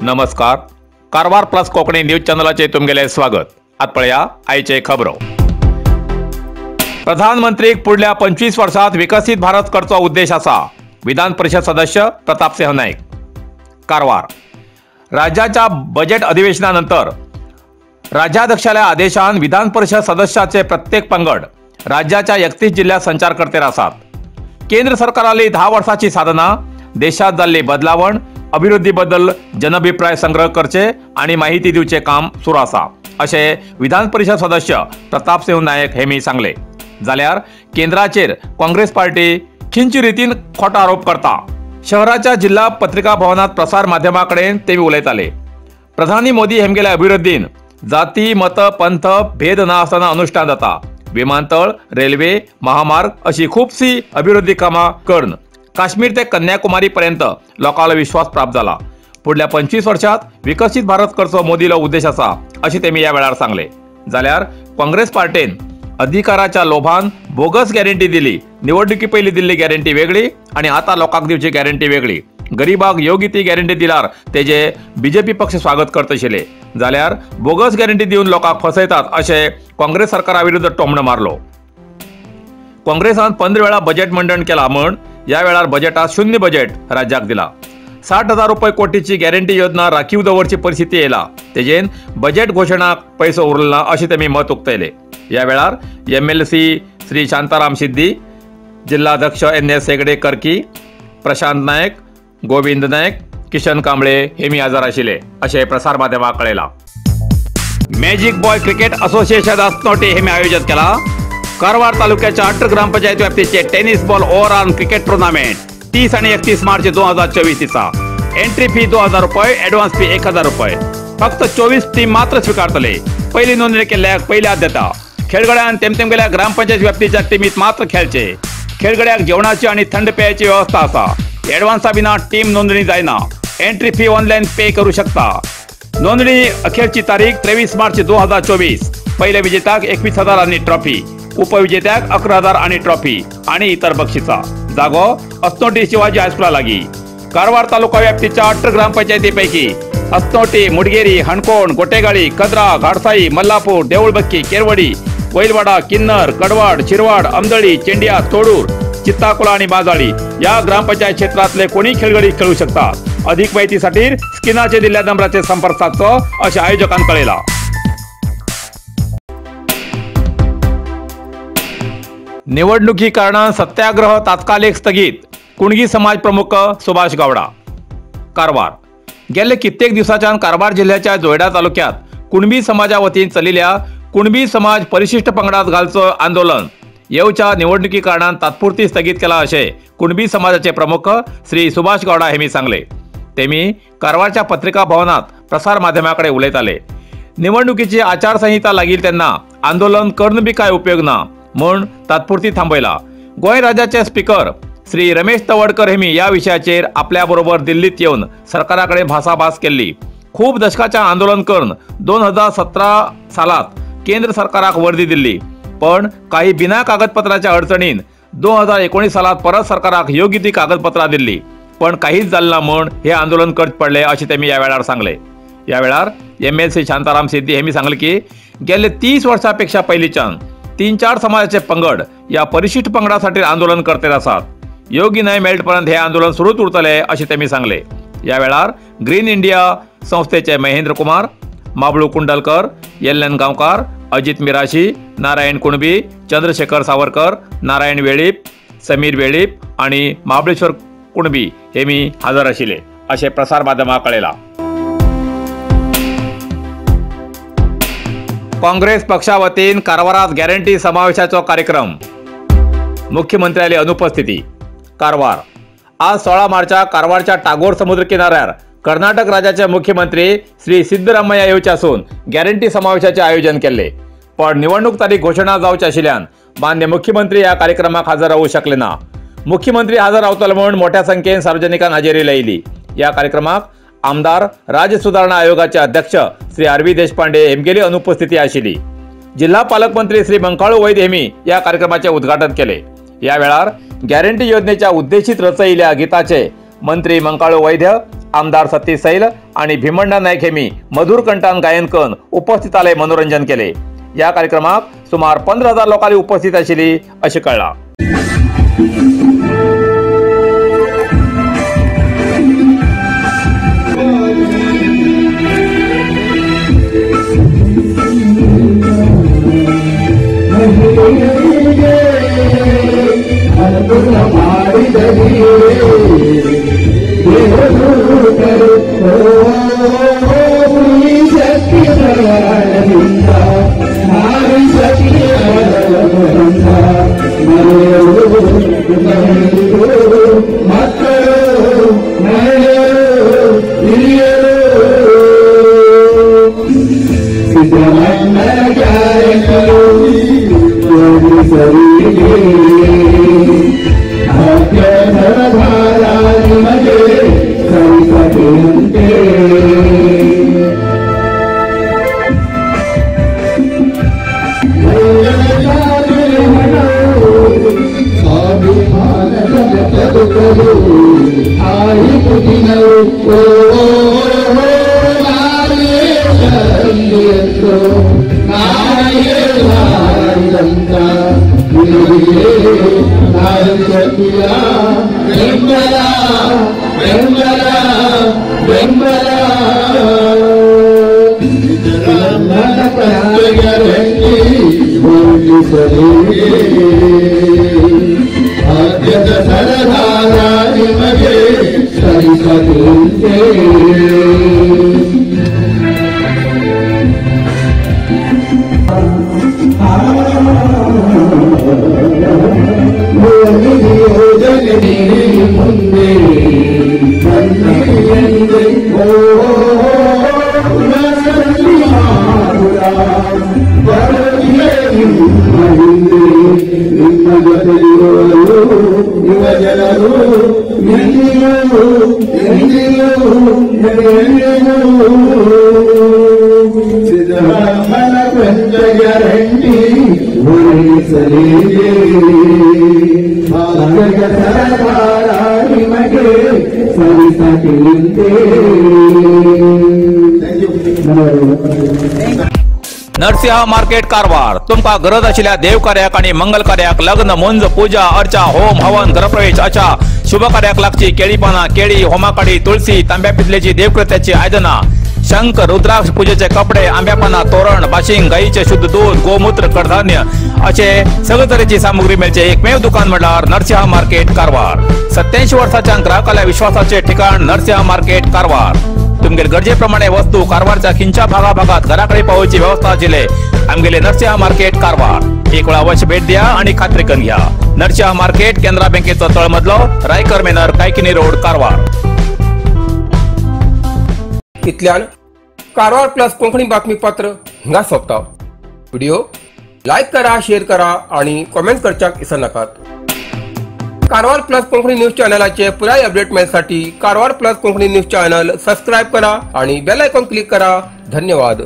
नमस्कार, Karwar plus Konkani news चॅनलाचे तुमगेले स्वागत। आत पळया आयचे खबरो। प्रधानमंत्री पुढल्या 25 वर्षात विकसित भारत करचो उद्देश आसा, विधान परिषद सदस्य प्रतापसिंह नाईक। कारवार राज्याच्या बजेट अधिवेशनानंतर राज्याध्यक्षाल्या आदेशान विधान परिषद सदस्याचे प्रत्येक पंगड राज्याच्या 31 जिल्ह्यात संचार करते आसात। केंद्र सरकाराली 10 वर्षाची साधना, देशात जाल्ली बदलावण, अभिवृद्धी बद्दल जनअभिप्राय संग्रह करचे आणि माहिती दिवचे काम सुरू आसा, अशें विधान परिषद सदस्य प्रतापसिंह नायक हेमी सांगले। जाल्यार केंद्राचेर काँग्रेस पार्टी खिंची रितीन खोटो आरोप करता। शहराच्या जिल्हा पत्रिका भवनात प्रसार माध्यमां कडेन ते उलयताले। प्रधानी मोदी हेमगेल्या अभिवृद्धीन जाती मत पंथ भेद ना आसतना अनुष्ठान जाता। विमानतळ, रेल्वे, महामार्ग अशी खुबशी अभिवृद्धी कामां करून काश्मीर ते कन्याकुमारी पर्यंत लोकांलो विश्वास प्राप्त जाला। पुढल्या 25 वर्षात विकसित भारत करचो मोदीलो उद्देश आसा, अशें तेमी ह्या वेळार सांगले। जाल्यार काँग्रेस पार्टीन अधिकाराच्या लोभान बोगस गॅरंटी दिली। निवडणुकी पयली दिल्ली गॅरंटी वेगळी आणि आता लोकांक दिवची गॅरंटी वेगळी। गरीबाक योग्य ती गॅरंटी दिल्यार तेजे बीजेपी पक्ष स्वागत करतशिले। जाल्यार बोगस गॅरंटी दिवन लोकांक फसयतात अशें काँग्रेस सरकारा विरुद्ध टोमणो मारलो। काँग्रेसान 15 वेळा बजेट मंडन केला म्हण या वेळार बजेटात शून्य बजेट राज्याक दिला। 60,000 रुपये कोटीची गॅरंटी योजना राखीव दवरची परिस्थिती येयला, तेजेन बजेट घोशणाक पैसो उरलो ना अशें तेमी मत उक्तायले। या वेळार MLC Shri Shantaram Siddi, जिल्हाध्यक्ष NS Hegde Karki, Prashant Naik, Govind Naik, Kishan Kamble हेमी हजर आशिल्ले अशें प्रसार माध्यमाक कळयलां। Magic boy cricket association Asnoti हेमी आयोजित केला कारवार तालुक्याच्या 18 gram panchayat व्याप्तीचे tennis ball overarm cricket tournament 30 आणि 31 मार्च 2024 दिसा। एंट्री फी 2000 रुपये, ॲडव्हान्स फी 1000 रुपये। फक्त 24 टीम मात्र स्वीकारतले। पहिली नोंदणी केल्ल्याक पहिली आद्यता। खेळगड्यान तेमतेमगेल्या ग्रामपंचायत व्याप्तीच्या टीमीत मात्र खेळचे। खेळगड्याक जेवणाची आणि थंड पेयाची व्यवस्था आसा। ॲडव्हान्सा विना टीम नोंदणी जायना। एंट्री फी ऑनलाईन पे करू शकता। नोंदणी अखेरची तारीख 23 मार्च 2024। पहिल्या विजेत्याक 21,000 आणि ट्रॉफी, उपविजेत्याक 11,000 आणि ट्रॉफी आणि इतर बक्षिसा। जागो अस्नोटी शिवाजी हायस्कुला लागी। कारवार तालुका व्याप्तीच्या 18 ग्रामपंचायतीपैकी अस्नोटी, मुडगेरी, हणकोण, गोटेगाळी, कद्रा, घाडसाई, मल्लापूर, देऊळबक्की, केरवडी, वैलवाडा, किन्नर, कडवाड, शिरवाड, अमदळी, चेंडिया, तोडूर, चित्ताकुला आणि माजाळी या ग्रामपंचायत क्षेत्रातले कोणी खेळगडी खेळू शकतात। अधिक माहितीसाठी स्क्रीनाचे दिल्ल्या नंबराचे संपर्क साधचो असे आयोजकांनी कळयला। निवडणुकी कारणान सत्याग्रह तात्कालिक स्थगित, कुणगी समाज प्रमुख सुभाष गावडा। कारवार गेले कित्येक दिवसाच्यान कारवार जिल्ह्याच्या जोयडा तालुक्यात कुणबी समाजा वतीन चलिल्ल्या कुणबी समाज परिशिष्ट पंगडात घालचो आंदोलन येवच्या निवडणुकी कारणान तात्पुरती स्थगित केला अशें कुणबी समाजाचे प्रमुख श्री सुभाष गावडा हेमी सांगले। तेमी कारवारच्या पत्रिका भवनात प्रसार माध्यमाकडे उलयताले। निवडणुकीची आचारसंहिता लागील तेन्ना आंदोलन करून बी काय उपयोग ना म्हूण तात्पुरती थांबयला। गोंय राज्याचे स्पीकर श्री रमेश तवडकर हेमी या विशयाचेर आपल्या बरोबर दिल्लीत येवन सरकारा कडेन भासाभास केल्ली। खूब दशकाच्या आंदोलन करून 2017 सालात केंद्र सरकाराक वर्दी दिल्ली, पण काही बिना कागदपत्राच्या अडचणीन 2019 सालात परत सरकाराक योग्य ती कागदपत्रां दिल्ली, पण काहीच जालें ना म्हूण हे आंदोलन करचें पडलें अशें तेमी ह्या वेळार सांगलें। ह्या वेळार MLC Shantaram Siddi हेमी सांगलें की गेले 30 वर्सां पेक्षा पयलींच्यान 3-4 समाजाचे पंगड या परिशिष्ट पंगडासाठी आंदोलन करते आसात। योग्य न्याय मेळटपर्यंत हे आंदोलन सुरूच उरतले अशें तेमी सांगले। ह्या वेळार ग्रीन इंडिया संस्थेचे महेंद्र कुमार, माबळू कुंडलकर, एल.एन. गांवकार, अजित मिराशी, नारायण कुणबी, चंद्रशेखर सावरकर, नारायण वेळीप, समीर वेळीप आणि महाबळेश्वर कुणबी हे मी हजर आशिल्ले अशें प्रसार माध्यमाक कळयलां। काँग्रेस पक्षा वतीन कारवारात गॅरंटी समावेशाचो कार्यक्रम, मुख्यमंत्र्याली अनुपस्थिती। कारवार आज 16 मार्चाक कारवारच्या टागोर समुद्र किनाऱ्यार कर्नाटक राज्याचे मुख्यमंत्री श्री सिद्धरामय्या येवचे आसून गॅरंटी समावेशाचे आयोजन केल्ले, पण निवडणूक तारीख घोशणा जावची आशिल्ल्यान मान्य मुख्यमंत्री ह्या कार्यक्रमाक हजर रावू शकले ना। मुख्यमंत्री हजर रावतले म्हूण मोठ्या संख्येन सार्वजनिकांक हजेरी लायली। ह्या कार्यक्रमाक आमदार राज्य सुधारणा आयोगाचे अध्यक्ष श्री आर व्ही देशपांडे हेमगेली अनुपस्थिती आशिल्ली. जिल्हा पालकमंत्री श्री मंकाळू वैद्य हेमी या कार्यक्रमाचे उद्घाटन केले. या वेळार गॅरंटी योजनेच्या उद्देशित रचयिल्ल्या गीताचे मंत्री मंकाळू वैद्य, आमदार सतीश सैल आणि भीमण्णा नाईक हेमी मधुर कंठान गायन करून उपस्थिताले मनोरंजन केले. या कार्यक्रमाक सुमार 15,000 लोकांनी उपस्थित आशिल्ली अशें कळ्ळां. नरसिंह मार्केट कारवार तुमका गरज आशिल्ल्या देवकार्याक आनी मंगल कार्याक लग्न, मुंज, पूजा अर्चा, होम हवन, गृहप्रवेश अशा शुभ कार्याक लागची केळी पानां, केळी, होमाकाडी, तुळसी, तांब्या पितलेची देवकृत्याची आयदनां, शंख, रुद्राक्ष, पूजेचे कपडे, आंब्या पानां, तोरण, बाशिंग, गायीचे शुद्ध दूध, गोमूत्र, कडधान्य असे सगळे तरेची सामुग्री मेळचे एकमेव दुकान म्हळ्यार नरसिंह मार्केट कारवार. 87 वर्साच्या ग्राहकाल्या विश्वासाचे ठिकाण नरसिंह मार्केट कारवार. तुमगेले गरजे प्रमाणे वस्तू कारवारच्या खिंच्या भागा भागात घराकडे पावोवची व्यवस्था आशिल्ले आमगेले नरसिंह मार्केट कारवार. एक वेळा अवश्य भेट द्या आणि खात्री करून घ्या. नरसिंह मार्केट, केनरा बँकेचो तळमजलो, रायकर मेनर, कायकिनी रोड, कारवार. इतल्यान कारवार प्लस कोंकणी बातमीपत्र हिंगा सोंपता. व्हिडिओ लायक करा, शेअर करा आणि कॉमेंट करच्याक विसरनाकात. कारवार प्लस कोंकणी न्यूज चॅनलाचे पुराय update मेळसाठी Karwar plus Konkani news channel subscribe करा आणि बेल आयकॉन क्लिक करा. धन्यवाद.